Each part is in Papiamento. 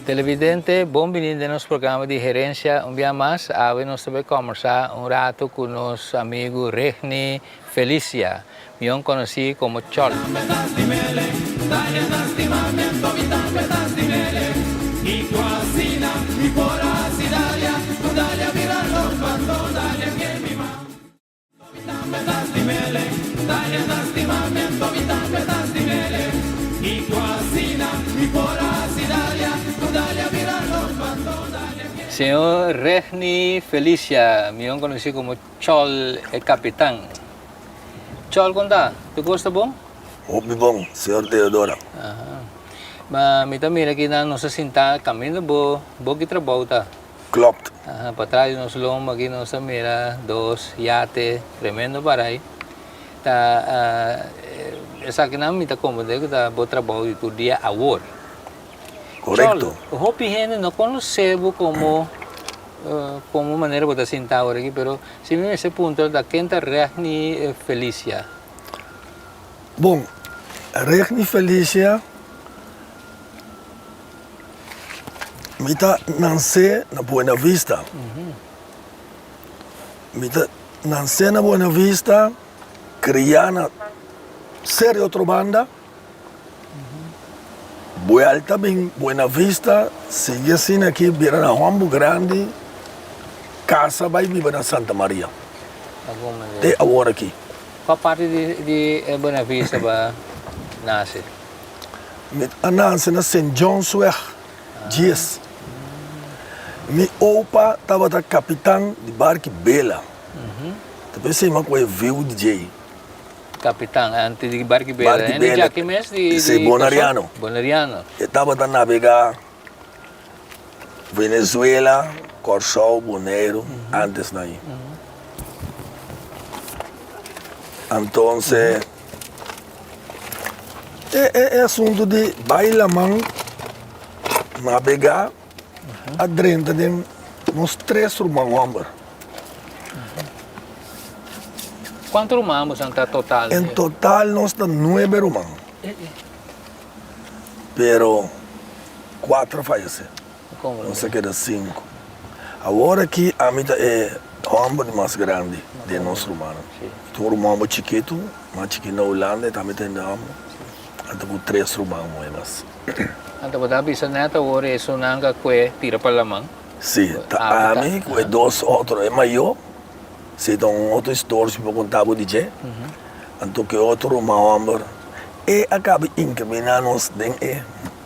Televidente, bon bini den nos programa di Herencia un bia mas. Awe nos ta bay combersa un rato cu nos amigo Regny Felicia, mion conoci como Chol. Señor Regny Felicia, mion conoci como Chol e Capitan. Chol con ta? Tur cos ta bon? Hopi bon, señor Teodora. Aha. Ma mi ta mira aki nan nos a sinta caminda bo bo ki trabou ta. Klopt. Aha, patras di nos lomba aki nos a mira dos yate tremendo para ahi. Ta esakinan mi ta comprende cu ta bo trabou di tur dia awor. Correcto. Chol, hopi hende no conoce bo como como manera bo ta sinta awor aki, pero si mi mester puntra ta ken ta Regny Felicia? Bon, Regny Felicia Mi ta nansé na Buena Vista. Mi ta nansé na Buena Vista, kriá na Serio Otrobanda, buelta bin Buena Vista, sigui asina aki bira na Hombu Grandi, kasa bai biba na Santa Maria te awor aki. Kua parti di Buena Vista bo a nase? Mi a nase na Sint Johnsweg dies. Mi opa tabata kapitan di barki Bela. Ta pensei mi a kohe viu di djei. Kapitan antes di barki Bela. Barki Bela. Djaki mes di Si, Boneriano. Boneriano. E tabata nabega Venezuela, Kòrsou, Boneiru, antes na ei. Antonse. E e asuntu di bai laman nabegá a drenta den nos tres ruman hòmber. Kuantu ruman boso ta total? En total nos ta nuebe ruman. Pero kuater a fayesé. Nos a keda sinku. Awor aki ami ta e hòmber di mas grandi den nos rumannan. Mi tin un ruman hòmber chikitu, mas chikí na Hulanda, e tambe ta hende hòmber. Anto ku tres ruman muhé mas. Anto bo ta bisa nèt awor esunnan ka kue tira pa laman? Sí, ta ami ku e dos otro. E mayó, si ta un otro historia si mi por konta bo di dje. Anto ku e otro ruman hòmber, e a kaba inkriminá nos den e.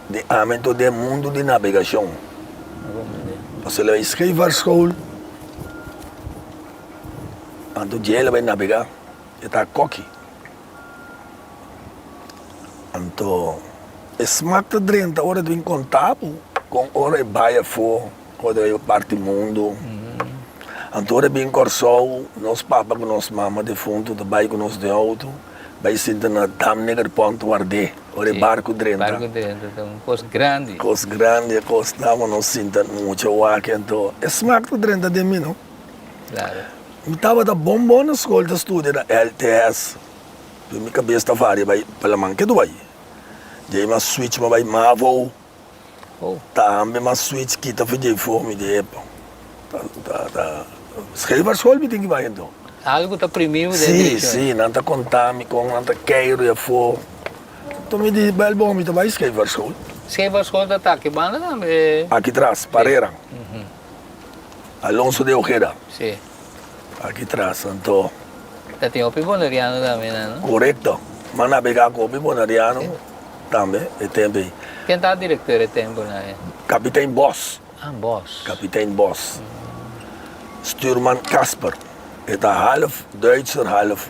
Di ámbito den mundu di nabegashon. Pasobra el a bai scheepvaartschool, anto dje el a bai nabegá, e ta koki. Anto e smak ta drenta ora e ta bin konta bo kon ora e bai afó, ora e bai parti mundu. Anto ora e bin Kòrsou, nos papa ku nos mama defuntu ta bai ku nos den outo. Bai sinta na Dam Negerpont ward'é ora e barku drenta. Barku drenta ta un kos grandi. Kos grandi e kos ta ku nos sinta mucha wak anto e smak ta drenta den mi no. Klaro. Mi tabata bon bon na skol ta studia na LTS pero mi kabes ta varia bai pa laman ke bai. Djei mi a switch mi a bai mavo. Tambe m'a switch kita for dje for mi di epa ta ta ta scheepvaartschool mi tin ki bai anto. Algo ta primi bo den Si direkshon. si nan ta konta mi kon nan ta keiru e afó anto mi di bel bon mi ta bai scheepvaartschool. Scheepvaartschool ta ta aki banda tambe? Aki tras Parera Alonso de Ojeda. Si. Aki tras anto. Ta tin hopi boneriano tambe nan no? Korekto m'a nabega ku hopi boneriano. tambe e tempo ei. Ken ta directeur e temponan ei? Kapitein Bos. Ah, Bos. Kapitein Bos. Stuurman Kasper. E ta half Duitser, half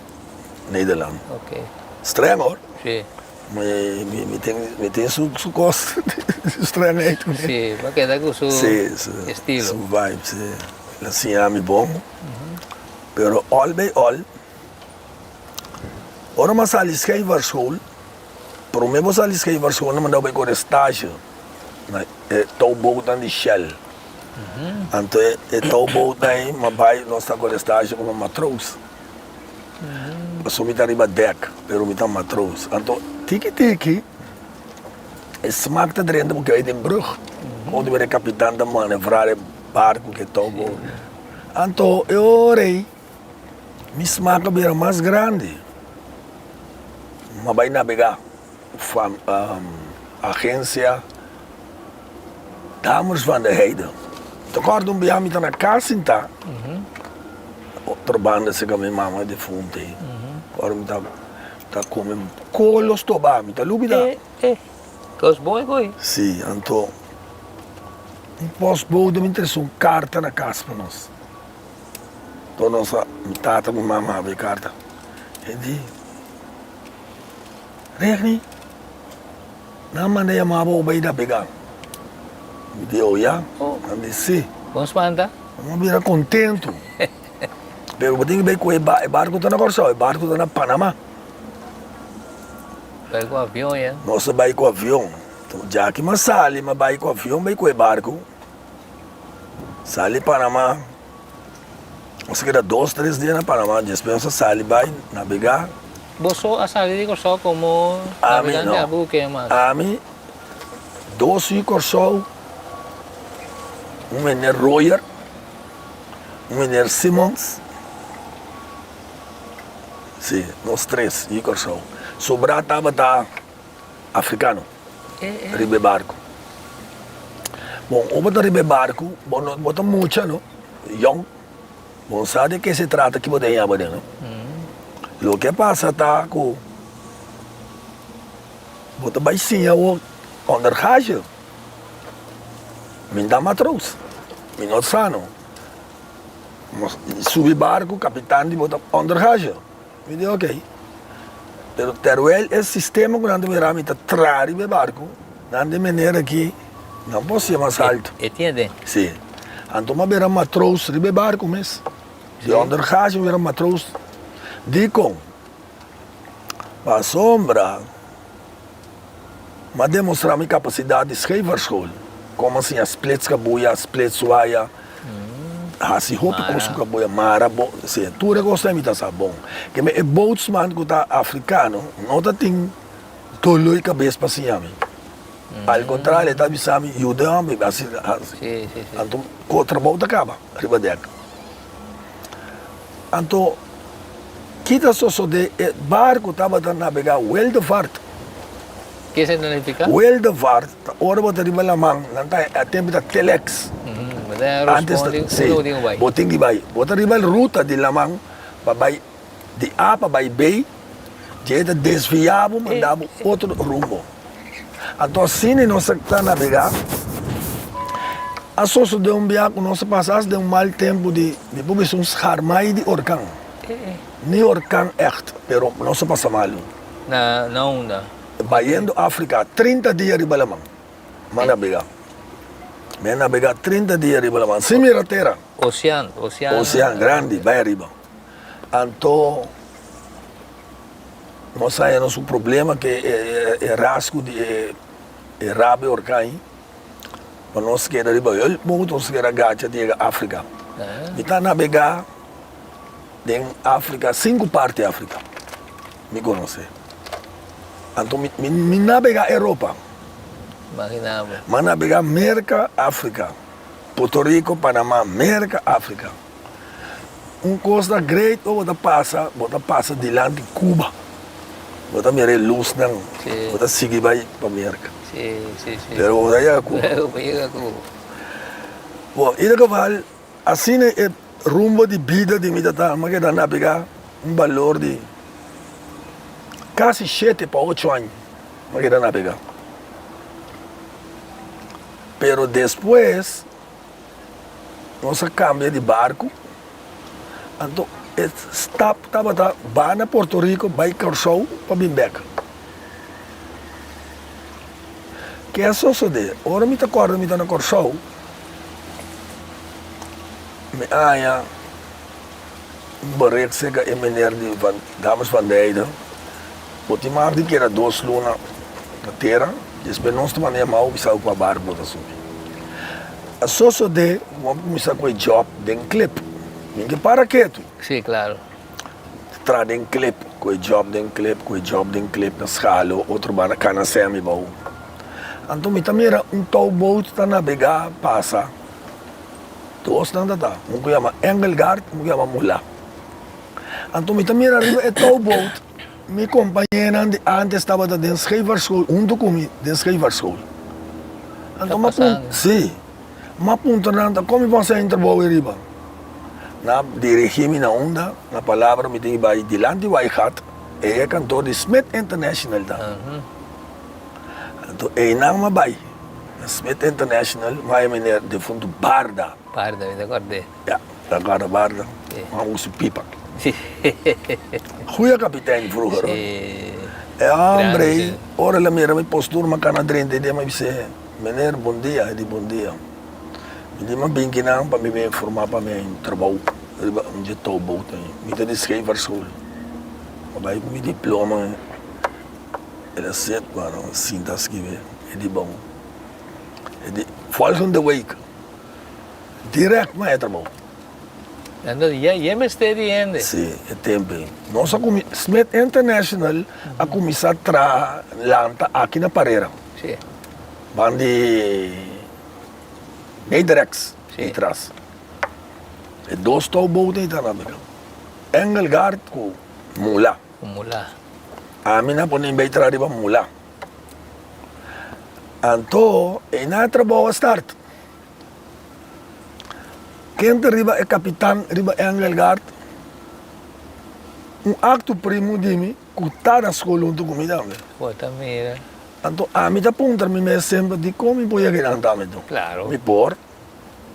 Nederland. Oké. Streng hoor. Si. Mi, mi, mi tin, mi tin su, su kos, su strengheid. Si, bo a keda ku su Si, su, estilo. su vibe, si. El a siña mi bon. Pero al bij al, ora mi a sali schrijverschool, prome bo sali schrijverschool nan manda bo bai kore stage na e touwbootnan di Shell. Anto e touwbootnan ei mi a bai, nos ta kore stage komo matroos. Pasobra mi ta riba dek, pero mi ta matroos. Anto tiki tiki e smak ta drenta bo kei den brug. Komo di e kapitan ta manevra e barku ku e touwboot. Anto e ora ei mi smak a bira mas grandi. Mi a bai nabegá ku agensia Dammers van der Heijden. Mi ta kòrda un biaha mi ta na kas sintá, otro banda serka mi mama defunta ei. Ora mi ta kome kolo stobá, mi ta lubidá. Kos bon e koe. Si, anto un postbode mi trese un karta na kas pa nos. Anto nos a, mi tata ku mi mama habri e karta. E di, Regni, nan manda yama bo bai nabega. Mi di, Oh ya? Nan di, Si. Bon spanta? Mi a bira kontentu. Pero bo tin ku bai ku e barku ta na Kòrsou, e barku ta na Panama. Bai ku avion ya. Nos a bai ku avion. Dja ki m'a sali m'a bai ku avion bai ku e barku. Sali Panama. Nos a keda dos tres dia na Panama. Despues nos a sali bai nabegá. Boso a sali di Kòrsou komo nabegante abu ke mas? Ami, dos yu Kòrsou, un meneer Royer, un meneer Simons. Sí, nos tres di Kòrsou. Sobrá tabata afrikano riba e barku. Bon, ora bo ta riba e barku, bo no, bo ta mucha no, yòn. Bo no sa di ke se trata ki bo ta haña aden no. Loke a pasa ta ku bo ta bai siña awor ondergage. Mi ta matroos, mi no sa no. Nos subi barku, kapitan di bo ta ondergage. Mi di ok. Pero terwijl e sistema ku nan ta mira mi ta traha riba e barku, nan di manera ki nan por siña mas altu. E tin aden? Si. Anto mi a bira matroos riba e barku mes. Di ondergage mi bira matroos. Dikon? Pasobra Mi a demostrá mi kapasidat di schrijverschool, kon mi a siña splits kabuya, splits waya, hasi hopi kos ku kabuya, mara bo, si, tur e kosnan mi ta sa bon. Keme e bootsman ku ta afrikano no ta tin doló di kabes pa siña mi. Al kontrario e ta bisa mi, yuda mi, hasi, hasi. Anto ku trabou ta kaba riba dèk. Anto, ki ta sosodé? E barku tabata nabegá Wildevaart. Ke esei ta nifiká? Wildevaart ta ora bo ta riba laman, nan ta e tempu ta telex. Bo ta rospondi unda bo tin ku bai. Bo tin ki bai. Bo ta riba ruta di laman pa bai di A pa bai B, dje ta desviá bo manda bo otro rumbo. Anto asina nos a ta nabegá. A sosodé un bia ku nos a pasa asta den un mal tempu di, mi por bisa un scharmai di orkan. Ni orkan ègt, pero nos a pasa malu. Na na unda? Bayendo Afrika, 30 dia riba laman mi a nabegá. Mi a nabegá 30 dia riba laman sin mira tera. Osean, osean. Osean grandi, bai ariba. Anto. Nos haña nos un problema ke e rasgo di e rabo e orkan ei, pa nos keda riba hulpboot, nos keda gacha di yega Afrika. Mi ta nabegá den Afrika, sinku parti Afrika mi konosé. Anto mi mi nabegá Europa, mi a nabegá Merka, Afrika, Puerto Rico, Panamá, Merka, Afrika. Un kos ta great ora bo ta pasa, bo ta pasa dilanti Cuba. Bo ta mira e lusnan, bo ta sigui bai pa Merka. Pero bo no ta yega Cuba. Bon, ieder geval, asina e rumbo di bida di mi ta ta, mi a keda nabegá un balor di kasi shete pa ocho aña. Mi a keda nabegá. Pero despues nos a kambia di barku, anto e stap tabata ba na Puerto Rico bai Kòrsou pa bin bèk. Ke a sosodé? Ora mi ta kòrda mi ta na Kòrsou, mi a haña un berek serka e meneer di van Dames van Dijden, bo tin mas di keda dos luna na tera, despues nos ta manda yamao bisa bo pa bar bo ta subi. A sosodé ku bo a kuminsá ku e job den klip, mi ke para ketu. Sí, klaro. Traha den klip, ku e job den klip, ku e job den klip na Schalo, otro banda Kana Semi bou. Anto mi ta mira un touwboot ta nabegá pasa. Dos nan ta ta, un ku yama Engelgard, un ku yama Mula. Anto mi ta mira riba e touwboot, mi kompañenan di antes tabata den scheepvaartschool huntu ku mi den scheepvaartschool. Anto mi a puntra, si, mi a puntra nan ta kon mi por hasi trabou ei riba. Nan a dirigí mi na unda, na palabra mi tin bai dilanti Waaigat, ei e kantoor di Smit International ta. Anto einan mi a bai. Na Smith International maya meneer defuntu Barda. Barda, mi ta kòrd'é. Ya, ta kòrda Barda. Sí. M'a usa pipa. Sí. Goeie kapitein vroeger hoor. Sí. E hombre Grandi, ei, sí. ora el a mira mi postura m'a kana drenta e dia m'a bis'é, Meneer, bon dia. E di, Bon dia. Mi di, M'a bin kinan pa mi bin informá pa mi trabou riba un dje touwboot ei. Mi ta di scheepvaartschool. M'a bai ku mi diploma. El a set mano sinta skibi e di bon. E di volgende week direct m'a e trabou. Anto ye mester di hende. Si, e tempo ei. Nos a cuminsa, Smith International a cuminsa traha lanta aki na Parera. Si. Ban di Nederex Si. di tras. E dos touwboot ei ta na bira. Engelgard cu Mula. Ku mula. Ami na pone bay traha riba mula. Anto e na trabou a start. Ken ta riba e kapitan riba Engelgard? Un akto primo di mi ku ta na skol huntu ku mi tambe. Bo ta mira. Anto ami ta puntra mi mes semper dikon mi por yega einan tambe tu? Klaro. Mi por.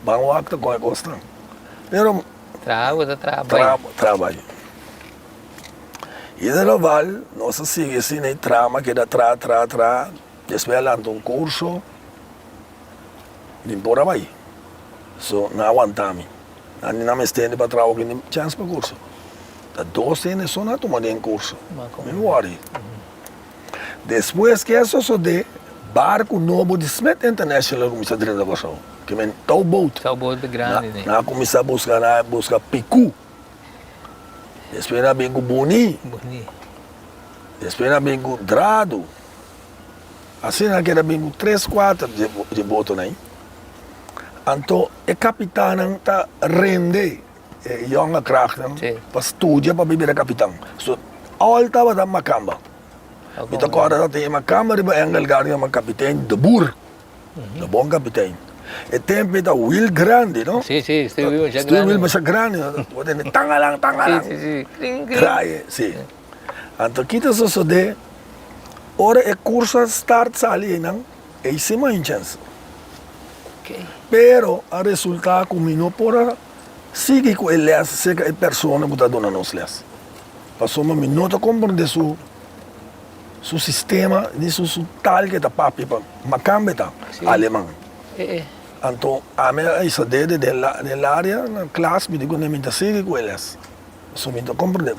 Ban wak ta kon e kosnan. Pero. Traha bo ta traha bai. Traha bo traha bai. I den Oval nos a sigui asina e trama keda traha traha traha despues a lanta un kurso mi por a bai so nan a wanta mi nan di nan mester hende pa traha oki ni chèns pa kurso ta dos hende so nan a tuma den kurso mi no wòri despues ke a sosode barku nobo di Smith International a kuminsá drenta Kòrsou ke men touwboot nan a kuminsá buska nan a buska piku. Despues nan a bin ku Buni. Buni. Despues nan a bin ku Drado. Asina nan keda bin ku tres kuater di botonan ei. Anto e kapitannan ta rende e yonge krachtnan pa studia pa bin bira kapitan. So al tabata makamba. Mi ta kòrda tabatin e makamba riba Engelgaard yama kapitein De Boer. Ta bon kapitein. E tempo ta wiel grandi, no? Sí, sí, stuur wiel masha grandi. Stuur wiel masha grandi. Bo tende tangalang, tangalang. Sí, sí, sí. Kring, kring. Draai, sí. Anto kita sosode, ora e curso a start sali einan, ei sí mi a chens. Okay. Pero a resulta cu mi no por a sigui cu e les cerca e persona cu ta duna nos les. Pasobra mi no ta comprende su. Su sistema ni su su taal ke ta papia pa makambe ta aleman. Anto ami a hisa dede den den laria na klas mi di ku mi ta sigui ku e les. Pasobra mi ta komprende.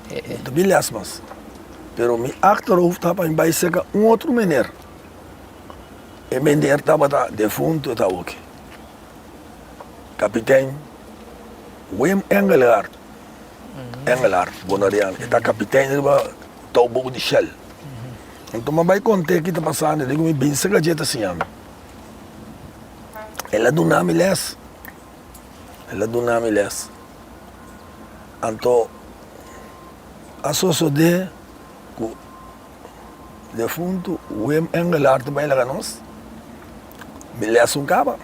Mi ta bin les mas. Pero mi achterhoofd ta pa mi bai serka un otro meneer. E meneer tabata defunto e ta awoki. Kapitein Wim Engelhard. Engelhard Bonariano, e ta kapitein riba touwboot di Shell. Anto mi a bai kont'é ki ta pasando, e di ku mi bin serka dje ta siña mi. El a duna mi lès, el a duna mi lès. Anto a sosodé ku defuntu Wim Engelhard ta bai laga nos, mi lès un kaba.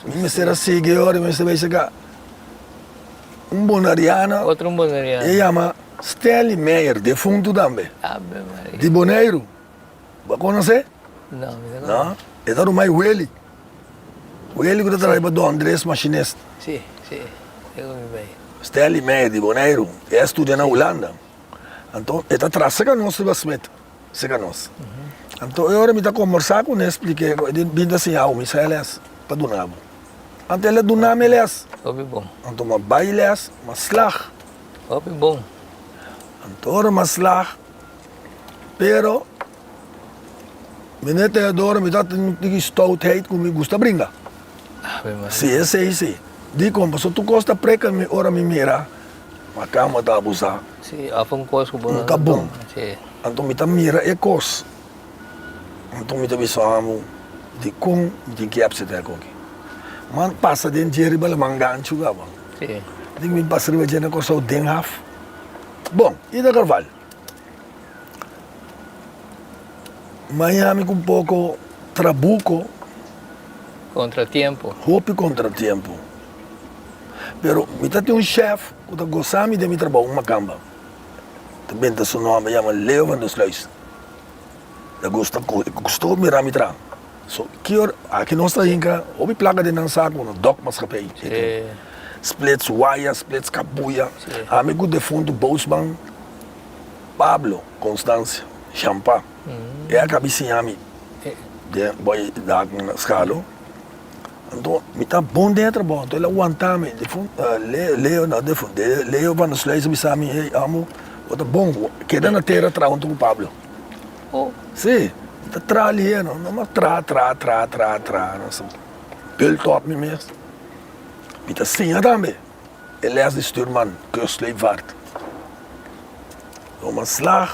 Mi mester a sigui ora, mi mester bai serka. Un boneriano. Otro un boneriano. E yama. Stanley Meyer, defuntu tambe. Ave Maria. Di Boneiru. Bo a konosé? No, mi no konosé. No? E ta rumai Willy. Willy ku ta traha pa Don Andres Machinist. Si, si. E ku mi bai. Stanley Meyer di Boneiru. E a studia na Hulanda. Anto e ta traha serka nos riba Smit. Serka nos. Anto e ora mi ta kombersá kuné splik'é ku e di bin ta siña mi sa e lès pa duna bo. Anto el a duna mi e lès. Hopi bon. Anto mi a bai lès, mi a slag. Hopi bon. Anto ora mi a slag, pero meneer Teodoro mi ta tin un stoutheid ku mi gusta bringa. Ave Maria. Si, esei si. Dikon? Pasobra tur kos ta preka mi ora mi mira makamba ta abusá. Si, òf un kos ku bo no ta bon. Si. Anto mi ta mira e kos, anto mi ta bisa amo dikon mi tin ki apseptá e koki. Man pasa den dje riba laman ganchu kaba. Si. Tin mi pasa riba dje na Kòrsou den haf. Bon, Ida Carvalho. Miami ku un poko trabuko. Kontratiempo. Hopi kontratiempo. Pero mi ta tin un shèf ku ta gosa mi den mi trabou, un makamba. Ta benta su nòmber yama Leo van der Sluis. Ta gusta ku e gustó mira mi traha. So ki ora aki nos ta hinka hopi plaka den nan saku no dòk maskapei. Splits waya, splits kabuya. Ami ku defuntu boutsman Pablo Constancia Champa e a kabi siña mi den boy dak skalo. Anto mi ta bon den e trabou anto el a wanta mi Leo no defuntu Leo van der Sluis a bisa mi hey amo bo ta bon keda na tera traha huntu ku Pablo. Si mi ta traha lihe no no traha traha traha traha traha build up mi mes. Mi ta siña tambe e les di stuurman Kuslevaart. Lo slag,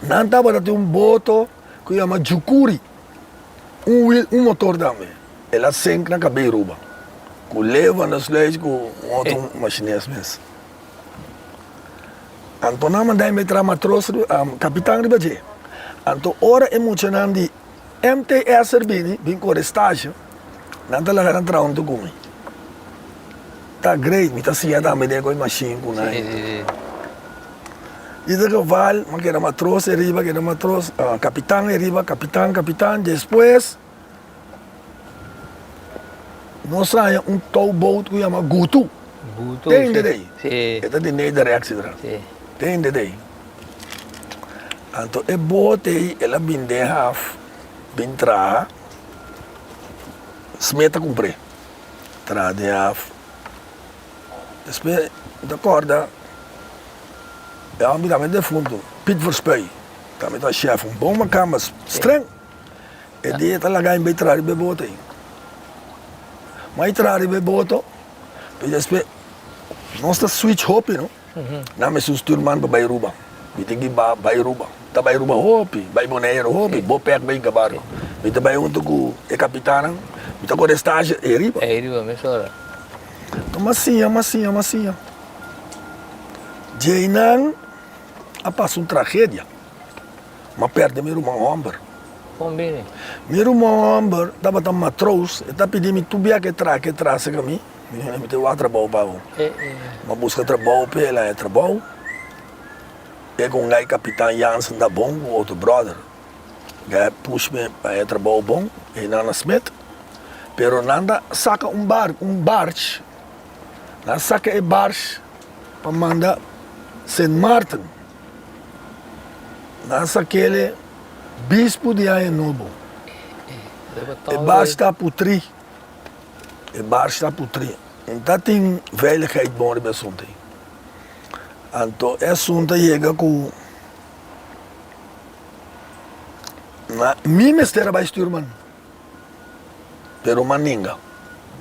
nan tabata tin un boto ku yama Jukuri, un wiel, un motor tambe. El a sink na kabei Aruba ku Leo van der Sluis ku un otro machines mes. Anto nan manda e traha matros, kapitan riba dje. Anto ora e muchanan di MTS er bini, bin kore stage, nan ta laga nan traha huntu ku mi. Ta great, mi ta siña tambe den ku e machine ku nan. Ieder geval, mi a keda matros eriba, keda matros, kapitan eriba, kapitan, kapitan, despues nos haña un touwboot ku yama Gutu. Gutu, Te hende dei. Si. E ta di Nederrecht si tra. Si. Te hende dei. Anto e bote ei el a bin den haf bin traha, Smit a kumpr'é, traha den haf. Despues mi ta kòrda e hòmber tambe defuntu, Piet Verspui, tambe ta shèf, un bon makamba, streng. E dia e ta laga mi bai traha riba e boto ei. Mi a traha riba e boto, despues nos ta switch hopi no. Nan mester un stuurman pa bai Aruba. Mi tin ki bai Aruba. Ta bai Aruba hopi, bai Boneiru hopi, Bopec bai Gabardo. Mi ta bai hunto ku e kapitannan, mi ta kore stage ei riba. Ei riba mesora. Anto m'a siña, m'a siña, m'a siña. Djeinan a pasa un tragedia. M'a perde mi ruman hòmber. Kon bini? Mi ruman hòmber tabata matroos, e ta pidi mi tur bia ke traha, ke traha serka mi. Mi di, Mi tin wak trabou pa bo. Mi a buska trabou p'e, el a haña trabou. E ku un gai kapitan Jansen ta bon ku otro bròder. Gai a push mi pa haña trabou bon, e nan a Smit. Pero nan ta saka un bar, un barge. Nan a saka e barge pa manda Sint Maarten. Nan a sak'el bispu di aña nobo. E barge ta putrí. E bars ta putrí. N ta tin veiligheid bon riba e asuntu ei. Anto e asuntu a yega ku na mi mester a bai stuurman, pero m'a ninga,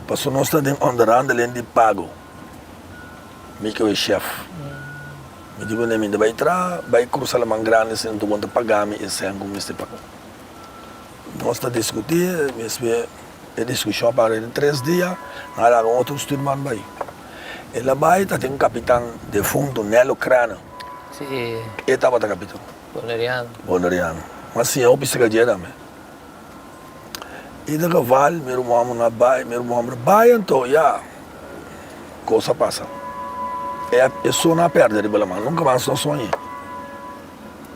pasobra nos ta den onderhandeling di pago, mi ke e shef. Mi di kuné mi ta bai traha, bai krusa laman grandi asina, anto bo ta paga mi e sèn ku mi mester paga. Nos ta diskutí, mi espe e diskushon a para den tres dia, nan a laga un otro stuurman bai. El a bai ta tin un kapitan defuntu, Nello Crana. Sí. E tabata kapitan. Boneriano. Boneriano. M'a siña hopi sega dje tambe. Ieder geval, mi ruman a bai, mi ruman a bai anto ya, kos a pasa. E sona a pèrdè riba laman, nunka mas no soñ'é.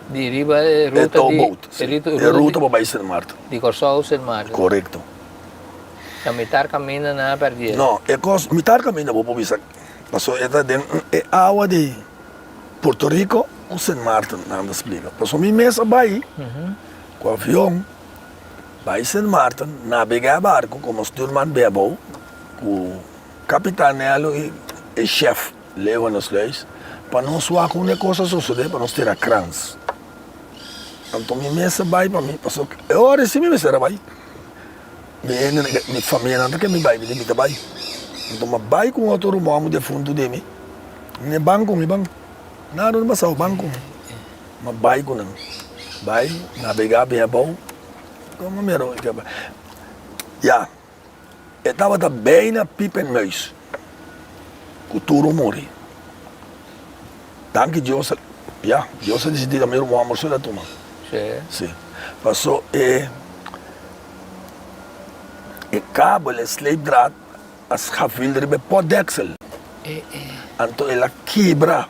Di riba e ruta di. E touwboot, si. E ruta pa bai Sint Maarten. Di Kòrsou Sint Maarten. Korekto. Ta mitar kaminda nan a pèrdè. No, e kos, mitar kaminda bo por bisa, pasobra e ta den e awa di Puerto Rico ku Sint Maarten, nan ta splika. Pasobra mi mes a bai ku avion bai Sint Maarten, nabegá barku komo stuurman bia abou ku Kapitan Nelo i e shef Leo van der Sluis pa nos wak unda e kos a sosodé pa nos tira krans. Anto mi mes a bai pa mi pasobra e ora si mi mester a bai. Mi hende mi famianan ta ke mi bai mi di mi ta bai. Anto mi a bai ku un otro ruman mu defuntu di mi, mi a ban ku mi ban. Nada no pasao ban ku mi. Mi a bai ku nan, bai nabegá bin abou, anto mi a mira ya. E tabata bijna piep en muis ku tur muri. Danki Dios, ya, Dios a disidí tambe un hòmber so el a tuma. Sí. Paso e e kabel, e sleepdraad a schafil riba e potdeksel. Anto el a kibra.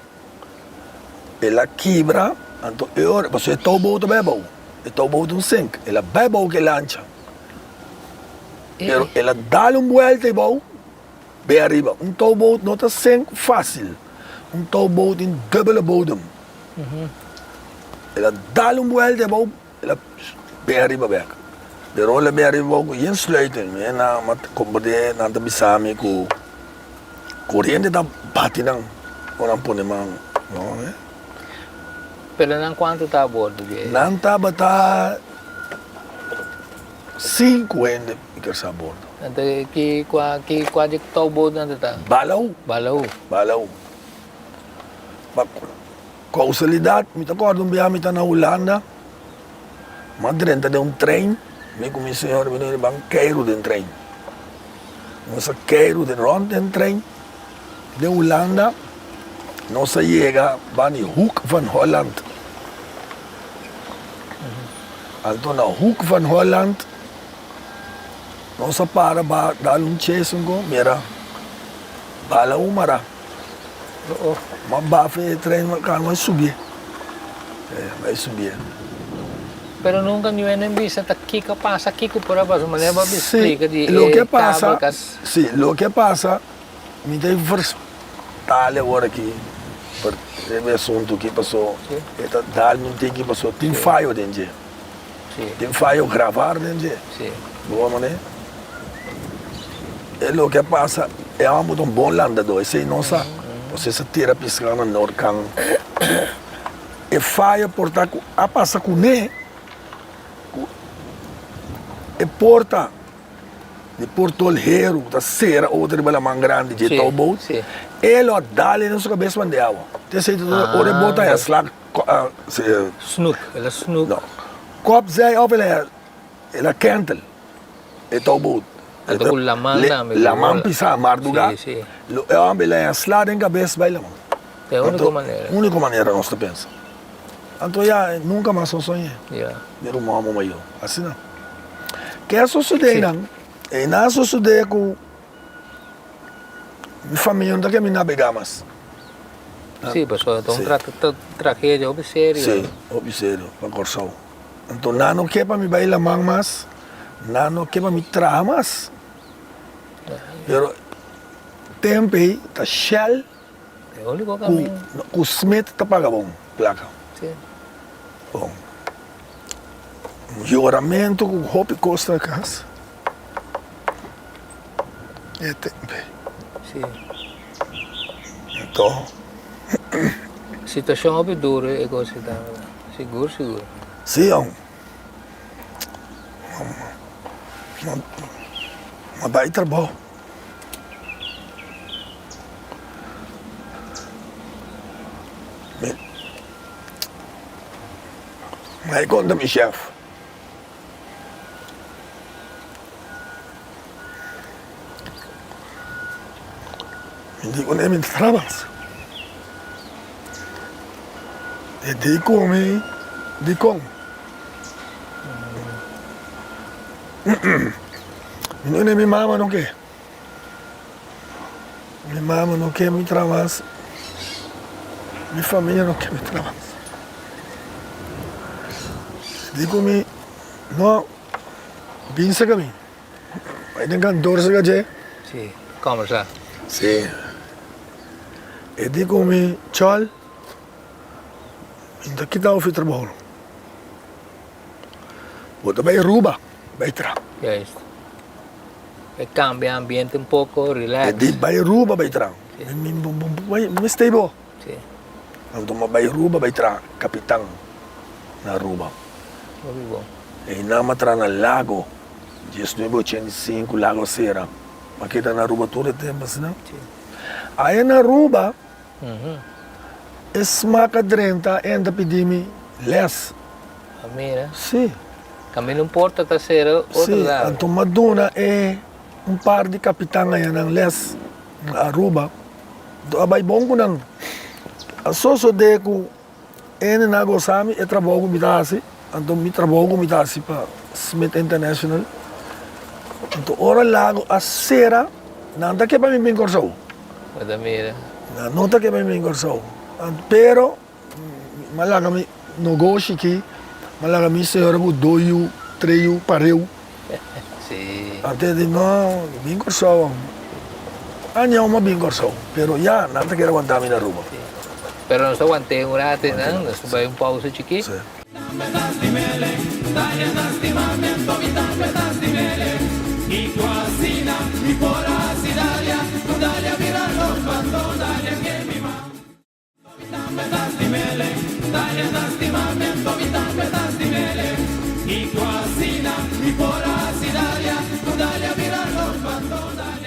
El a kibra, anto e ora, pasobra e touboot a bai abou, e touboot un sink, el a bai abou ku e lancha, pero el a dal un buelta abou, bai ariba. Un touboot no ta sink fásil, un touboot tin dubbele bodem. El a dal un buelta abou, el a bai ariba bèk. Pero el a bai ariba abou ku yen sluiting, mi a komprendé nan ta bisa mi ku. Coriente ta bati nan ora nan pone man no eh. Pero nan cuanto ta a bordo di e. Nan tabata cinco hende mi ker sa a bordo. Anto ki cua ki cua di touwboot nan ta ta? Balau. Balau. Balau. Pa causalidad mi ta corda un bia mi ta na Hulanda mi a drenta den un trein mi cu mi señora mi no ban keiru den trein. Nos a keiru den rond den trein den Hulanda. Nos a yega ban di Hoek van Holland. Anto na Hoek van Holland nos a para ba dal un chase un ko mira bala un mara. Ma bafa e trein ma subi e subi. Pero nunca ni wende bisa ta kiko a pasa, kiko por a pasa, manera bo a Sí, splika di loke e a pasa, kabel kas. sí, loke a pasa, mi ta verstale awor aki per e asuntu aki paso Sí. e ta dal mi un tiki paso tin Sí. fayo den dje, Sí. tin fayo gravar den dje, Sí. bo wak manera? E loke a pasa, e homber ta un bon landador, esei no sa, pasobra e sa tira piská na Noordkant. E faya por ta ku a pasa kuné ku e porta di portol heru ku ta sera otro riba laman grandi dje touwboot, e lo a dal den su kabes man di awa. Te esei ta ora e bota a sla Snoek, el a snoek. No, kòp zei òf el a kèntel e touwboot. Anto ku laman tambe. Laman pisá, mardugá, e hòmber el a sla den kabes bai laman. Ta e úniko manera. Úniko manera nos ta pensa. Anto ya, nunka mas nos soñ'é. Ya. Mi ruman homo mayó. Asina. Ke a sosodé einan? Einan a sosodé ku mi famia no ta ke mi nabegá mas. Sí, pasobra ta un tragedia hopi serio. Sí, hopi serio pa Kòrsou. Anto nan no ke pa mi bai laman mas, nan no ke pa mi traha mas. Pero tempu ei ta Shell. E único camino. Cu Smith ta paga bon placa. Sí. Bon. Yoramento cu hopi cos na cas. E tempo. Sí. Anto. Situacion hopi duro e cos ta. Sigur, sigur. Sí, jong. Ma bay trabao. Mi a konta mi shèf. Mi di kuné mi ta traha. E di ku mi dikon. Mi no ne mi mama no ke. Mi mama no ke mi traha mas. Mi famia no ke mi traha mas. Di ku mi no bin saka mi. Bai den kantor saka dje. Si, kòmbersá. Si. E di ku mi, Chòl, mi no ta kita ofi trabou no. Bo ta bai Aruba, bai traha. Juist. Bai kambia ambiente un poko, relax. E di bai Aruba bai traha. Mi mester bo. Si. Anto mi a bai Aruba bai traha kapitan na Aruba. Hopi bon. Einan mi a traha na Lago, 1985 Lago a sera. Mi a keda na Aruba tur e tempu asina. Si. Aya na Aruba e smak a drenta en ta pidi mi les. A mira. Si. Kaminda un porta ta sera otro Si, lado. anto mi a duna e un par di kapitan ayanan les na Aruba. A bai bon ku nan. A sosodé ku N na gosa mi e trabou ku mi ta hasi, anto mi trabou ku mi ta hasi pa Smith International. Anto ora Lago a sera, nan ta ke pa mi bin Kòrsou. Bo ta mira. Nan no ta ke pa mi bin Kòrsou. Pero mi a laga mi nogoshi aki, mi a laga mi señora ku dos yu, tres yu pareu. Sí. Anto e di, no, bin Kòrsou. Aña mi a bin Kòrsou, pero ya nan ta kere wanta mi na Aruba. Sí. Pero nos ta want'é un rato einan, nos ta bai un pausa chikí. Sí.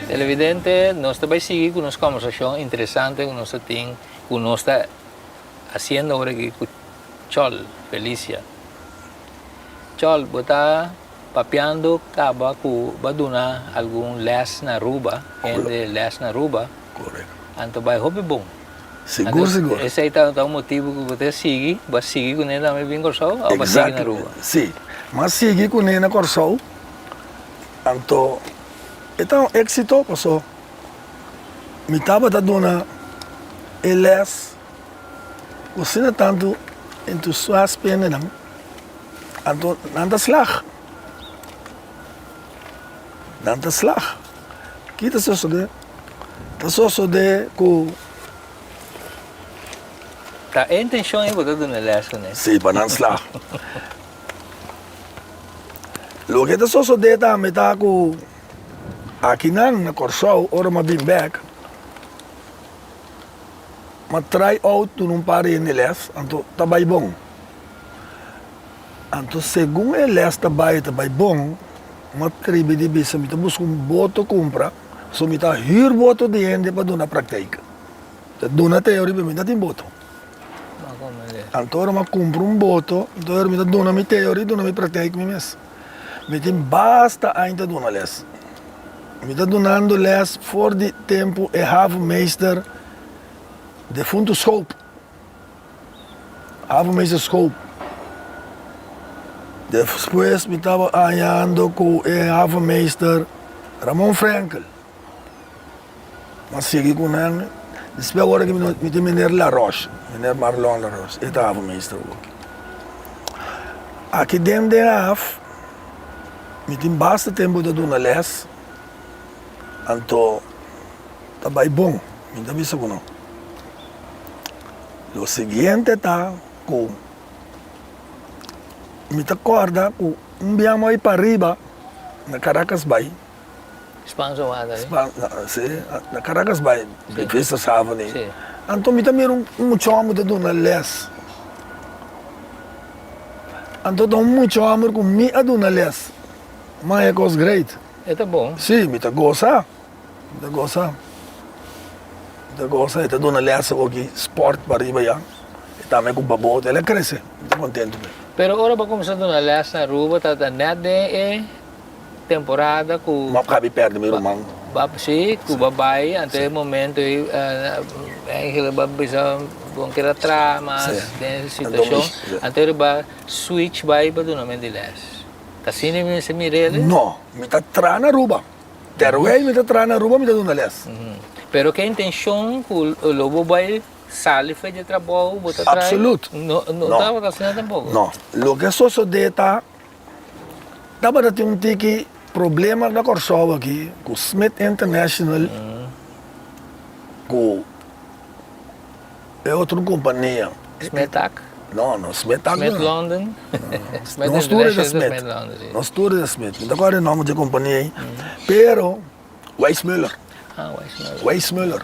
Televidente, nos ta bai sigui ku nos kòmbersashon interesante ku nos ta tin, ku nos ta hasiendo ora aki ku Chol Felicia. Chol, bo ta papiando kaba ku bo a duna algun lès na Aruba, hende lès na Aruba. Anto bai hopi bon. Sigur, sigur. Esei ta un motibu ku bo ta sigui, bo a sigui kuné tambe bin Kòrsou òf bo a sigui na Aruba? Si, mi a sigui kuné na Kòrsou, anto e ta un éksito paso mi tabata duna e lès ku asina tantu entusiasmo hendenan, anto nan ta slag, nan ta slag. Ki ta sosodé? Ta sosodé ku. Ta e intenshon ei bo ta duna lès kuné? Sí, pa nan slag. Loke ta sosodé tambe ta ku akinan na Kòrsou ora mi a bin bèk, mi a try out duna un par di hende lès, anto ta bai bon. Anto segun e lès ta bai ta bai bon, mi a tribi di bisa mi ta buska un boto kumpra, so mi ta hür boto di hende pa duna praktijk. Ta duna teoria pero mi no tin boto. Anto ora mi a kumpra un boto, anto ora mi ta duna mi teoria i duna mi praktijk mi mes. Mi tin basta aña ta duna lès. Mi ta dunando lès for di tempu e havenmeester defuntu Schoop. Havenmeester Schoop. Despues mi taba añando ku e havenmeester Ramon Frenkel. Mi a sigui ku nan. Despues awor aki mi tin meneer Laroche, meneer Marlon Laroche, e ta havenmeester awor. Aki den den haf mi tin basta tempu ta duna les, anto ta bai bon, mi ta bisa ku no. Lo siguiente ta ku mi ta kòrda ku un bia mi a bai pariba na Caracas bai. Spaanse water eh? Si, na Caracas bai, Vissershaven ei. Si. Anto mi ta mira un mucha hòmber ta duna lès. Anto ta un mucha hòmber ku mi a duna lès. Ma e kos great. E ta bon. Si, mi ta gosa. Mi ta gosa. Mi ta gosa. E ta duna lès awoki sport pariba ya. E tambe ku babot. El a krese. Mi ta kontentu p'e. Pero ora bo a kuminsá duna lès na Aruba tabata nèt den e temporada ku. Bo a kabi pèrdè mi ruman. Bo si, ku bo a bai anto e momento ei eigenlijk bo a bisa bo no keda traha mas den e situashon. Anto e riba switch bai pa duna men di lès. Ta asina mi mester mir'el? No, mi ta traha na Aruba. Terwijl mi ta traha na Aruba mi ta duna lès. Pero ke intenshon ku lo bo bai. sali for di e trabou, bo ta traha. Absoluut. No, no tabata asina tampoko. No. Loke a sosodé ta, tabata tin un tiki problema na Kòrsou aki ku Smith International ku e otro kompania. Smithak? No, no Smithak no. Smith London? Smith Nos tur e ta Smith. Nos tur e ta Smith. Mi ta kòrda e nòmber di e kompania ei. Pero Weissmuller. Ah, Weissmuller. Weissmuller.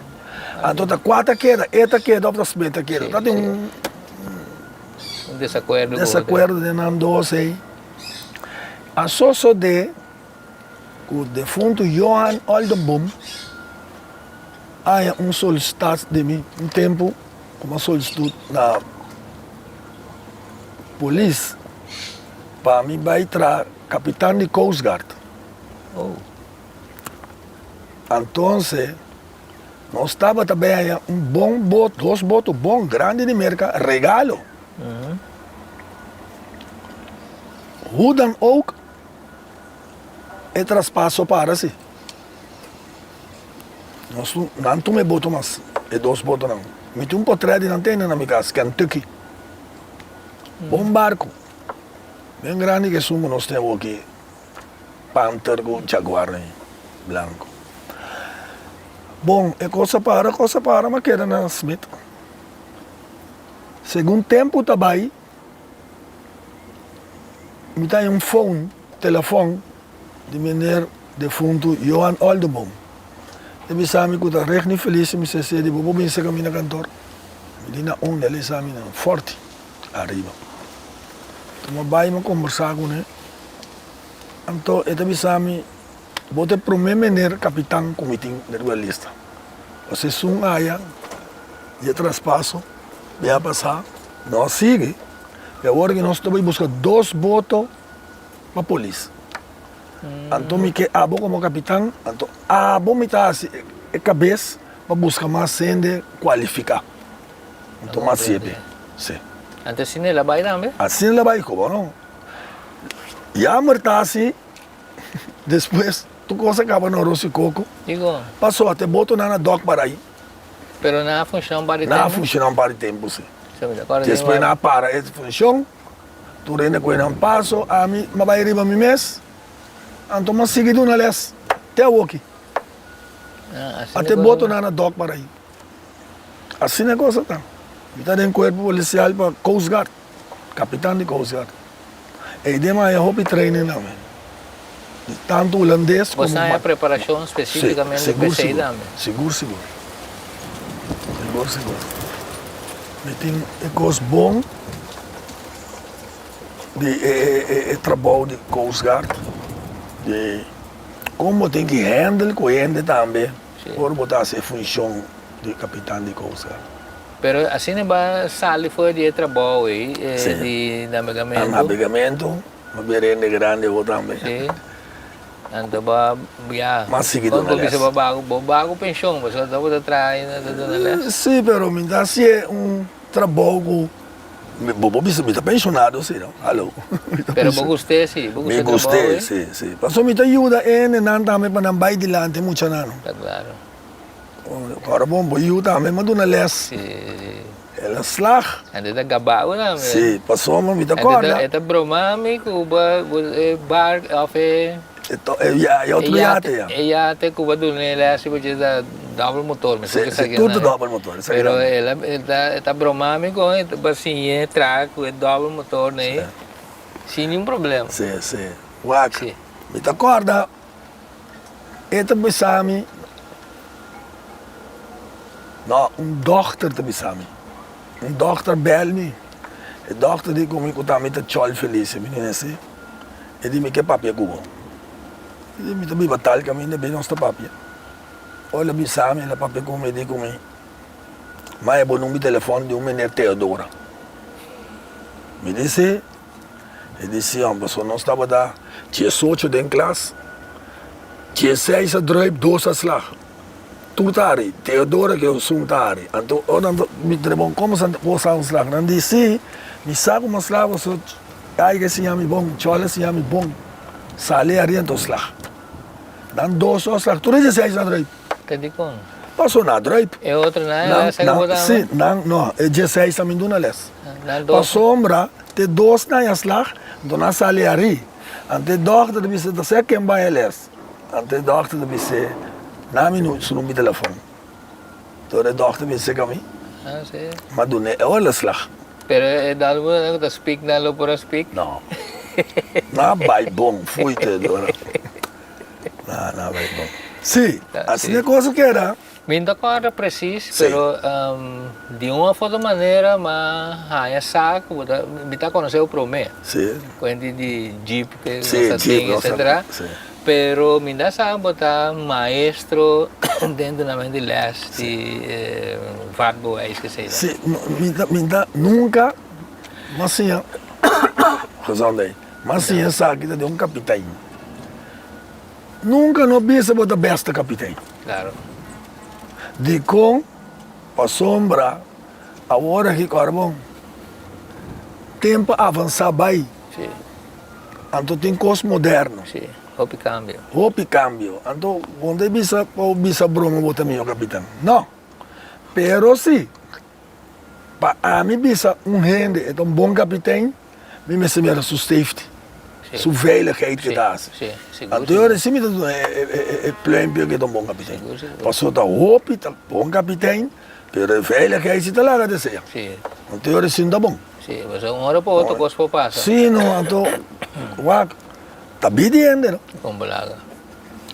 Anto ta kua ta keda? E ta keda òf ta Smith ta keda? Ta tin un Un desakuerdo. Desakuerdo den nan dos ei. A sosodé ku defuntu Johan Oldenboom haña un solisitad di mi un tempu ku mi a solisitut na polis pa mi bai traha kapitan di Coast Guard. Antonse nos tabata bai haña un bon bot, dos boto bon grandi di Merka regalo. Hoe dan ook e traspaso para si. Nos nan tuma e boto mas, e dos botonan. Mi tin un potret di nan tene na mi kas, Kentucky. Bon barku. Ben grandi ku esun ku nos tin awoki, Panther ku Jaguar ei, blanku. Bon, e kos a para, kos a para, m'a keda na Smith. Segun tempu ta bai, mi ta haña un phone, telefòn, di meneer defuntu Johan Oldeboom. E bisa mi ku ta Regni Felice, mi sa sedi bo por bin seka mi na kantor? Mi di na unda? El bisa mi na Forti ariba. Anto mi a bai mi a kombersá kuné, anto e ta bisa mi bo ta e promé meneer kapitan ku mi tin riba lista. Pasobra esun aya di e traspaso bia pasá no a sigui i awor ki nos ta bai buska dos boto pa polis. Anto mi ke abo komo kapitan, anto abo mi ta hasi e kabes pa buska mas hende kualifiká. Anto mas siete, si. Anto asina el a bai tambe? Asina el a bai, komo no. Jammer ta hasi, despues tur kos a kaba na aros i koko. Dikon? Paso ata e botonan a dòk para ai. Pero nan a funshoná un par di tempu? Nan a funshoná un par di tempu, si. Despues nan a para e funshon. Tur hende kohe nan paso, ami m'a bai riba mi mes, anto m'a sigui duna les te awoki. Ata e botonan na dòk para ei. Asina e cosa ta. Mi ta den kuerpo polisial pa Coast Guard, kapitan di Coast Guard. Ei den m'a haña hopi training tambe, di tantu hulandes komo. Bo sa haña preparashon spesifikamente pa esei tambe? Sigur, sigur. Sigur, sigur. Mi tin e kos bon di e trabou di Coast Guard, di kon bo tin ki handle ku hende tambe ora bo ta hasi e funshon di kapitan di Coast Guard. Pero asina bo a sali for di e trabou ei di nabegamentu? Nabegamentu, mi bira hende grandi awor tambe. Anto bo a ya. Mas sigui duna les. Bo bisa bo bago, bo bago penshon, pasobra bo ta traha ainda ta duna les. Si, pero mi ta hasié un trabou ku bo por bisa mi ta penshonado si no, halo. Pero bo gust'é si, bo gusta e trabou Mi gust'é, si, si. Pasobra mi ta yuda e hendenan tambe pa nan bai dilanti e muchanan. Ta klaro. Ora bon, bo yu tambe mi a duna les. Si. El a slag. Anto e ta gaba bo tambe. Si, pasobra mi ta kòrda. E ta broma mi ku bo e bar òf e. E otro yate ya. E yate ku bo a duna el hasi bo dje ta dòbel motor. Mi Si, si, tur ta dòbel motor. Pero e ta broma mi kon e ta siñ'é traha ku e dòbel motor nei sin ningun problema. Si, si. Wak, mi ta kòrda E ta bisa mi, no, un dòkter ta bisa mi, un dòkter bèl mi, e dòkter di ku mi ku ta mi ta chòl felis, mi di si, e di mi ke papia ku bo, e di mi ta biba tal kaminda bin nos ta papia, ora el a bisa mi el a papia ku mi e di ku mi, ma e bo number di telefòn di un meneer Teodora, mi di si. E di Sion, pasobra nos tabata diesocho den klas, dieseis a druip, dos a slag. Tur ta hari, Teodora ku esun ta hari. Anto ora nan ta mira bon komo sa bo sa un slag? Nan di, Si, mi sa ku mi a slag pasobra Aiga a siña mi bon, Chòl a siña mi bon. Sali ari anto slag. Nan dos a slag, tur e dieseis a druip. Ta dikon? Paso na druip. E otro nan e les a bo dama? Si, nan no, e dieseis a mi duna les. Pasobra te dos nan a slag, anto nan sali ari. Anto e dòkter ta bisa, ta sea ken bai e les? Anto e dòkter ta bis'é, Na mi su number di telefòn. Anto e dòkter bin seka mi, mi a dun'é e ora el a slag. Pero e dal bo nan ku ta spik nan lo por a spik? No. Nan a bai bon, foei te dora. Nan a bai bon. Si, asina e kos a keda. Mi no ta kòrda presis, pero di un of otro manera mi a haña sa ku bo ta, mi ta konosé bo promé. Si. Kuenti di jeep ke nos ta tin, etcetera. Pero mi ta sa bo ta maestro den dunamento di lès di vaartbewijs esei. Si, mi ta, mi ta nunka mi a siña, gezondheid, mi a siña esaki ta di un kapitein. Nunka no bisa bo ta beste kapitein. Claro. Dikon? Pasobra awor aki kòrda bon, tempu a avansá bai. Si. Anto tin kos moderno. Si, hopi kambio. Hopi kambio. Anto bo no ta bisa pa bo bisa broma bo ta mihó kapitan. No. Pero si pa ami bisa un hende e ta un bon kapiten, mi mester mira su safety, su veiligheid ke ta hasi. Anto e ora si mi ta duna e pluimpje ke ta un bon kapiten. Pasobra ta hopi ta bon kapiten, pero e veiligheid si ta laga desea. Anto e ora si no ta bon. Sí, pasobra un ora pa otro kos por pasa. Sí, no, anto wak, ta bida di hende no. Kon bo laga.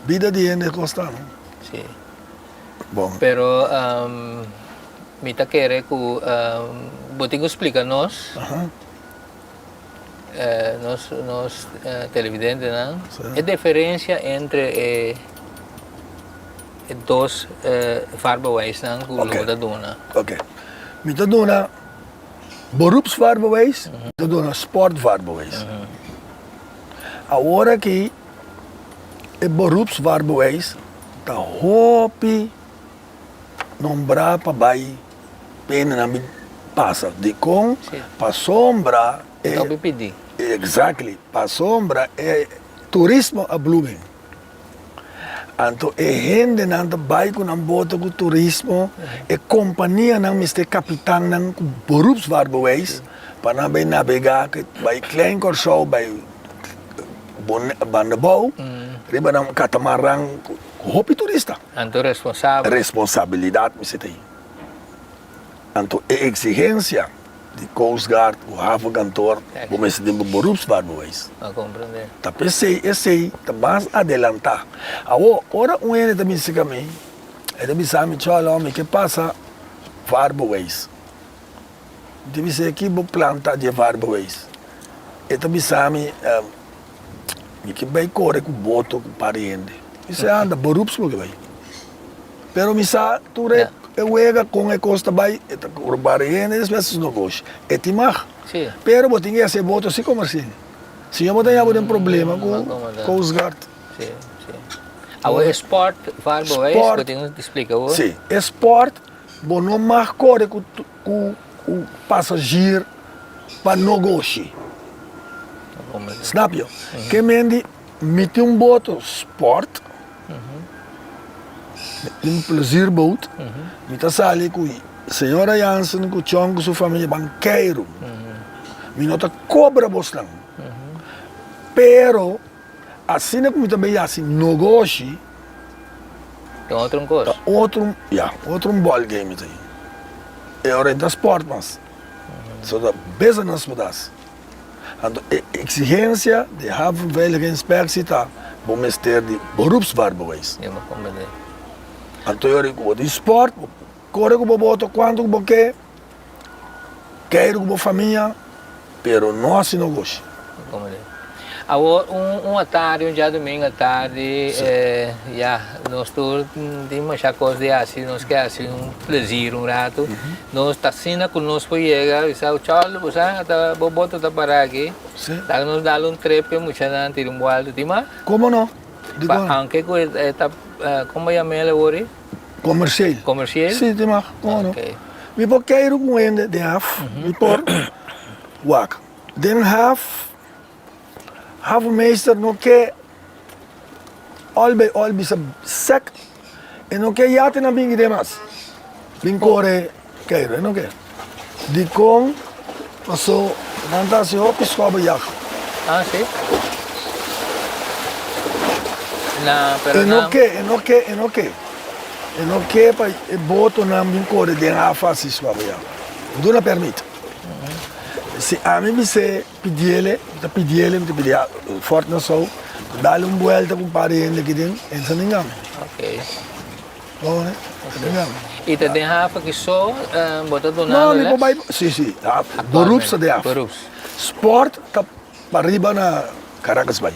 Bida di hende kos ta no. Sí. Bon. Pero mi ta kere ku bo tin ku splika nos, nos nos televidentenan, e diferensia entre e e dos vaarbewijsnan ku lo bo ta duna. Ok. Mi ta duna Beroepsvaarbewijs, mi ta duna sportvaarbewijs. Awor aki e beroepsvaarbewijs ta hopi nombrá pa bai pena nan bin pasa. Dikon? Pasobra e. Hopi pidi. Exactly. Pasobra e turismo a blooming. Anto e hendenan ta bai ku nan boto ku turismo, e kompanianan mester kapitannan ku beroepsvaarbewijs pa nan bai nabegá bai Klein Kòrsou, bai Bandabou riba nan katamaran ku hopi turista. Anto responsabel. Responsabilidat mester ta ei. Anto e eksigensia di Coast Guard ku havenkantoor bo mester tin bo beroepsvaarbewijs. A comprende. Ta p'esei esei ta mas adelantá. Awor, ora un hende ta bisa ku mi, e ta bisa mi, Cholo, mi ke pasa vaarbewijs. Mi ta bis'é, ki bo plan ta dje vaarbewijs? E ta bisa mi, Mi ke bai kore ku boto ku par di hende. Mi bis'é, anda, beroeps bo ke bai. Pero mi sa tur e wega kon e kos ta bai, e ta kobra bari hende despues su negoshi. E tin mag. Pero bo tin ke hasi e boto si komersial. Si no bo ta yaba den problema ku Coast Guard. Si, si. Awor e sport vaarbewijs, bo tin ku splika awor. Si, e sport bo no mag kore ku ku pasazjier pa nogoshi. Snap yo? Ke men di mi tin un boto sport. Un plezierboot. Mi ta sali ku señora Jansen ku Chon ku su famia ban keiru. Mi no ta kobra bosnan. Pero asina ku mi ta bay hasi nogoshi. Ta otro un kos. Ta otro, ya, otro un ball game mi ta yin. E ora e ta sport mas. So ta business bo ta hasi. Anto e exigencia di havenveiligheidsinspectie ta bo mester di beroepsvaarbewijs. Mi comprende. Anto e ora ku bo tin sport, bo kore ku bo boto kuantu ku bo ke, keiru ku bo famia, pero no hasi nogoshi. Mi comprende. Awor un un atardi, un djadumingu atardi, ya, nos tur tin masha kos di hasi, nos ke hasi un plezir un ratu. Nos ta asina ku nos por yega bisa Charlie bo sa ata bo boto ta para aki laga nos dal un trip ku e muchanan tira un buelta tin mas? Komo no? Pa aunke ku e ta komo yama el awor? Komersiel. Komersiel? Si tin mas komo no. Mi por keiru ku un hende den haf mi por wak den haf havenmeester no ke ol bay ol bisa sek. E no ke yatenan bin gide mas. Bin kore keiru, e no ke. Dikon? Paso nan ta hasi hopi skòbejag. Ah, si? Na, pero E no nan. ke, e no ke, e no ke. E no ke pa e botonan bin kore den haf hasi skòbejag. Duna pèrmit. Si ami bis'é pidiele, mi ta pidiele, mi ta pidi Fort Nassau, dale un buelta ku un par di hende aki den, e no sa ninga mi. Ok. Bon, I ta den haven ki so bo ta dunando No, mi les? por bai, si, si, beroeps ta den haven. Beroeps. Sport ta pariba na Caracas Bay.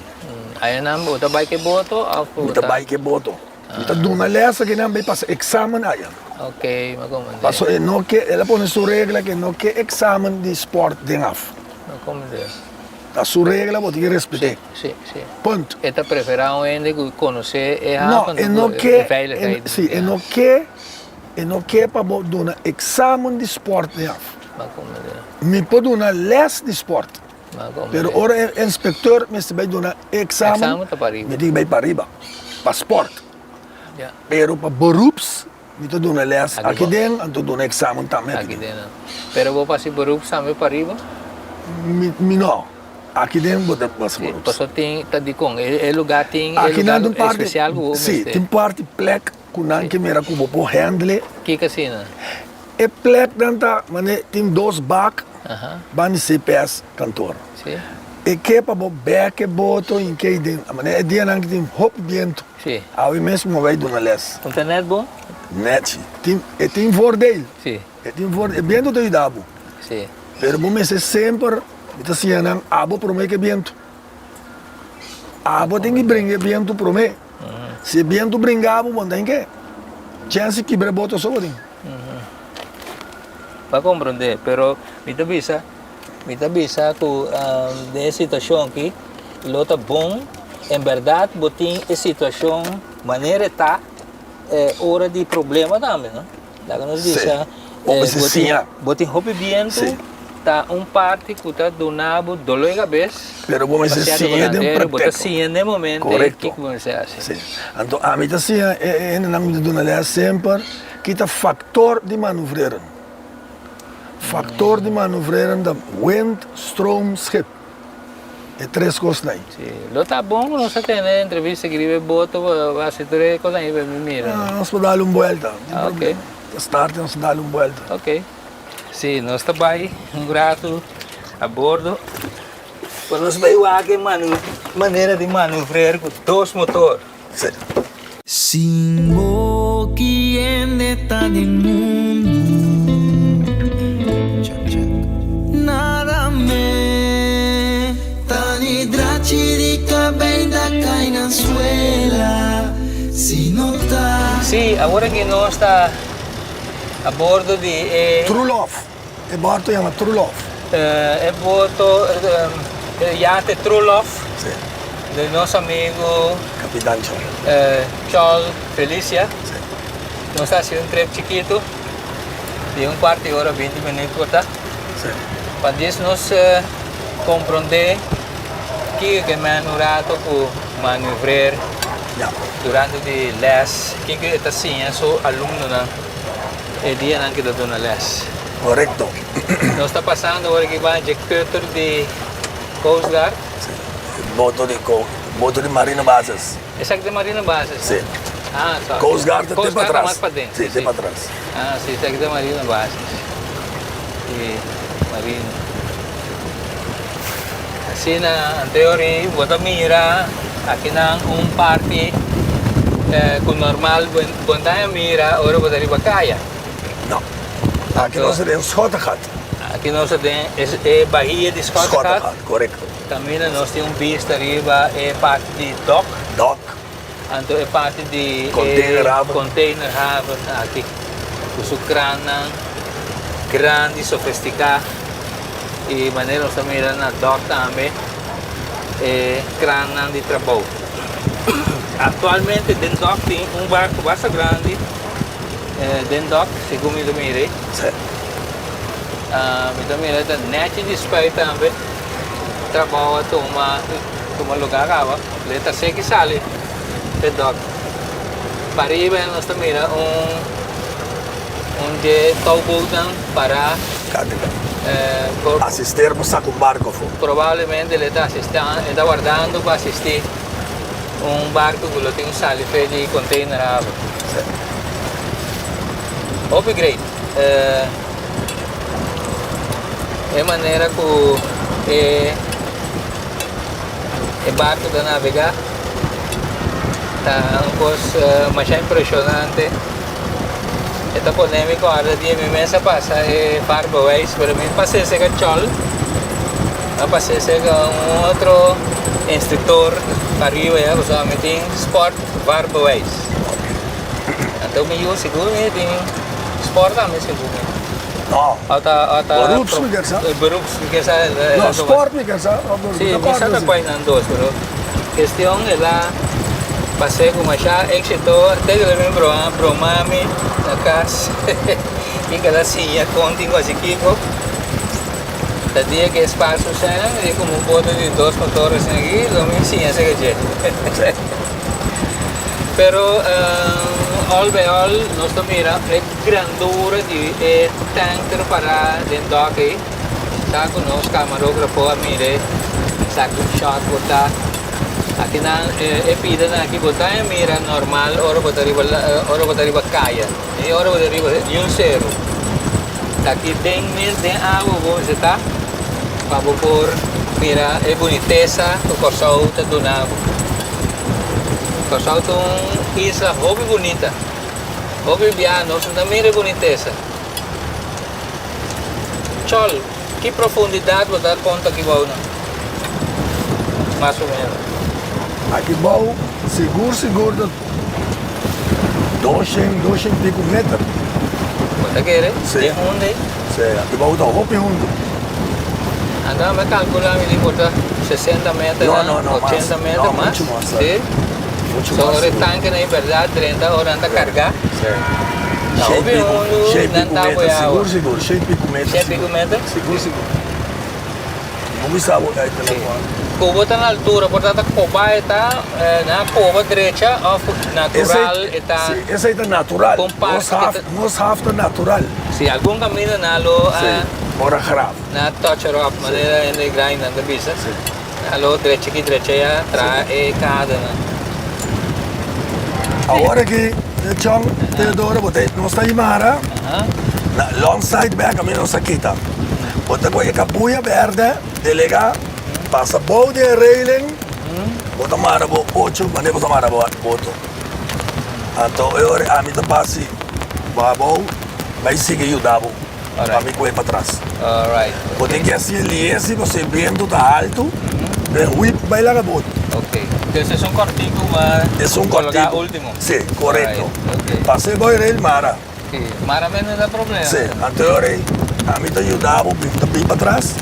Ayanan bo ta bai ke boto of bo Mi ta ta? bai ke boto. Mi ta duna les akinan bai pasa examen aya. Ok, mi a komprende. Paso e no ke, el a pone su regla ke no ke examen di sport den haf. Mi a komprende. Ta su regla bo tin ke respet'é. Sí, sí. Punt. E ta preferá un hende ku konosé e No, haven e no ku ke, e veiligheid. sí, e no ke, e no ke pa bo duna eksamen di sport den haf. Mi por duna lès di sport, pero ora e inspektor mester bai duna eksamen, mi tin ke bai pariba, pa sport. Pero pa beroeps, Mi ta duna les aki den, anto duna examen tambe aki den. Pero bo fasi beroeps tambe pariba? Mi, mi no. Aki den bo ta fasi beroeps. Paso tin, ta dikon? E lugar tin e lugar especial ku bo mester? Si, tin parti plek ku nan ke mira ku bo por handle. Kiko asina? E pleknan ta mane tin dos bak ban di CPS kantoor. E ke pa bo bek e boto i ke den. Mane e dianan ki tin hopi bientu. Awe mes mi bai duna les. Un ta net bon? Net si. Tin, e tin voordeel. E tin voordeel. E bientu ta yuda bo. Pero bo mester semper, mi ta siña nan, abo prome ke bientu. Abo tin ki bringa e bientu prome. Si e bientu bringa bo, bo no tin ke. Chèns di kibra e boto so bo tin. Bo a komprondé, pero mi ta bisa, mi ta bisa ku den e situashon aki lo ta bon en bèrdat bo tin e situashon manera e ta ora di problema tambe, no? Laga nos bisa, bo tin hopi bientu, ta un parti ku ta duna bo doló di kabes. Pero bo mester siña den praktiko. Bo ta siña den momento ei kiko bo mester hasi. Si. Anto ami ta siña e hendenan ku mi ta duna lès semper ki ta faktor di manoevreren. Faktor di manoevreren ta wind, stroom, schip. E tres kosnan ei. Si. Lo ta bon ku nos a tene entrevista aki riba e boto pa hasi tur e kosnan ei pa mi mira. Nos por dal un buelta. Tin problema. Ta start nos ta dal un buelta. Ok. Si, nos ta bai un ratu a bordo pa nos bai wak e manera di manuvrer ku dos motor. Si. Sin bo kiende ta den mundu Nada me ta ni drachi di kabei ta kai na suela Si no ta. Si, awor aki nos ta a bordo di e. True Love. E borto yama True Love. E boto, e yate True Love. Si. Di nos amigo. Capitan Chol. Chol Felicia. Si. Nos ta haci un trip chikito di un cuarto di ora, binti minuut por ta. Si. Pa dies nos compronde kiko ke men un rato cu manuvrer. Ya. Durante di les, kiko e ta siña su alumnonan e dianan ku ta duna les? Korekto. Nos ta pasando ora ki ban dje cutter di Coast Guard. Si. Boto di boto di Marina Bases. Esaki ta Marina Bases? Si. Ah, sorry. Coast Guard ta te Coast Guard ta patras. mas paden. Si, te patras. Ah, si, esaki ta Marina Bases. Si, Marina. Asina anteori bo ta mira akinan un parti ku normal bo no ta haña mira ora bo ta riba kaya. No. Aki nos ta den Schottegat. Aki nos ta den e bahia di Schottegat. Schottegat, korekto. Kaminda nos tin un bista riba e parti di dok. Dok. Anto e parti di e Containerhaven. containerhaven aki ku su krannan grandi sofestiká i manera nos ta mira na dòk tambe e krannan di trabou. Aktualmente den dòk tin un barku basta grandi den dòk segun mi ta mira ei. Sí. Mi ta mira ta nèchi di spuit tambe trabou a tuma. Tuma lugar awa, le ta seki sali p'e dòk. Pariba nos ta mira un un dje touwbootnan pará. Kante ta asister pa saka un barko afó. Probablemente el ta asistan, e ta wardando pa asistí un barko ku lo tin sali fe di container haven. Sí. Hopi great. E manera ku e e barko ta nabegá ta un kos masha impreshonante. E ta pone mi kòrda di mi mes a pasa e vaarbewijs, pero mi pas'é serka Chòl, mi a pas'é serka un otro instruktor pariba ya pasobra mi tin sport vaarbewijs. Anto mi yu sigur mi tin sport tambe sigur mi. No. Ota ota Beroeps mi ker sa. Beroeps mi ker sa. No, sport mi ker sa. Si, mi sa ta kua nan dos, pero kestion el a pas'é ku masha éksito, te ku el a bin broma broma mi na kas i ku el a siña kon tin ku hasi kiko. Ta dia ku e spar su sèn, e komo un boto di dos motor asin aki, lo mi siña esaki dje. Pero all by all nos ta mira e grandura di e tanker pará den dòk ei. Ta ku nos kamarógrafo a mira e saka un shòt bo ta akinan e pidanan aki bo ta e mira normal ora bo ta riba ora bo ta riba kaya ni ora bo ta riba niun seru. Ta aki den mes den awa bo mester ta pa bo por mira e bunitesa ku Kòrsou ta duna bo. Kòrsou ta un isla hopi bunita hopi bia nos no ta mira e bunitesa. Chol, ki profundidat bo ta konta aki bou nan? Mas o menos. Aki bou, sigur sigur ta doshen, doshen piku meter. Bo ta kere? Si. Den hundu ei? Si, aki bou ta hopi hundu. Anto mi a kalkula mi di por ta sesenta meter No, no, no, mas. ochenta meter, No, mas? muchu mas. Si? Muchu So mas ora e sigur. tankenan ei bèrdat drenta ora nan ta kargá? Si. Ta hopi mundu nan ta apoyá Sigur, sigur. Shei piku meter. Shei piku meter? Sigur, sigur. Bo bisa bo ei telefòn. Ku bo ta na altura por ta ta koba e ta na koba drecha òf natural e ta. Si, esei ta natural. Kon parti ke ta. Nos haf ta natural. Si, algun kaminda nan lo a. Si, ora graf. Nan a touch her up manera hende grandinan ta bisa. Si. Nan lo drecha aki drecha ya traha e kadenan. Awor aki e chon Teodoro bo ta nos ta himara na long side bek ami nos a kita. Bo ta kohe e kabuya berde delega pasa bou di e railing bo ta mara bo ocho mane bo ta mara bo boto. Anto e ora ami ta pasi baha bou bai sigui yuda bo pa mi kohe patras. Bo tin ke hasi e liesi pasobra e bientu ta haltu e wip bai laga boto. Esun kòrtiku. Si, korekto. Pasa e boi rei mara. Si, anto e ora ei ami ta yuda bo ta bin patras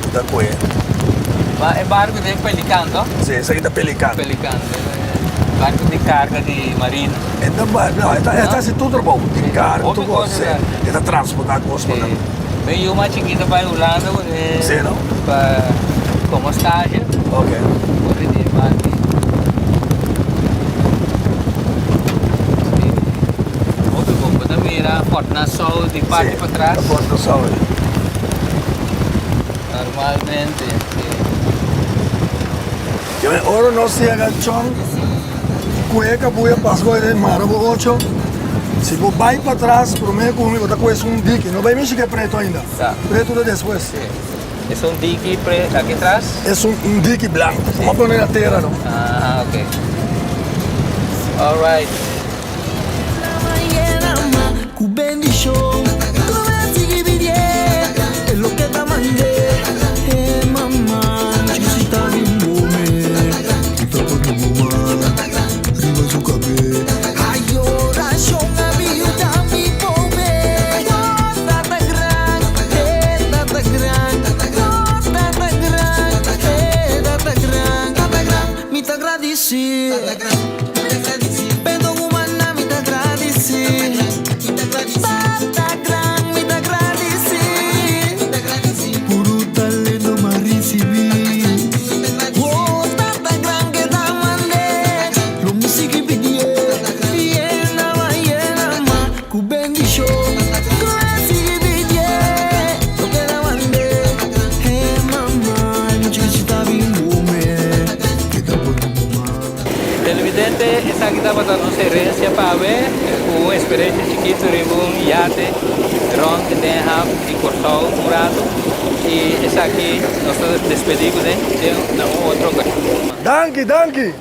bo ta kohe. Si, esaki ta pelikan. E ta bai, no, e ta hasi tur trabou, di karga, tur kos, si. E ta transportá kos pa nan. Mi yu mas chikito bai Hulanda ku e Sí, no? pa komo stage. Ok. Por di e parti. Sí. Hopi bon. Bo ta mira Fort Nassau di parti Sí, patras. ta Fort Nassau ei. Normalmente, sí. Ke ora nos yega chon kue kabuya pas goy den mara bo ocho si bo bai patras prome ku mi bo ta kues un diki no bai mishi ke preto ainda preto ta despues. Es un diki aki tras? Es un diki blanco bo a pone na tera no. Ah ok alright. Televidente, esaki tabata nos herencia pa awe, cu un experiencia chikito riba un yate rond den haf di Corsou un rato. Y esaki nos ta despedi cu den na un otro ocasion. Danki, danki!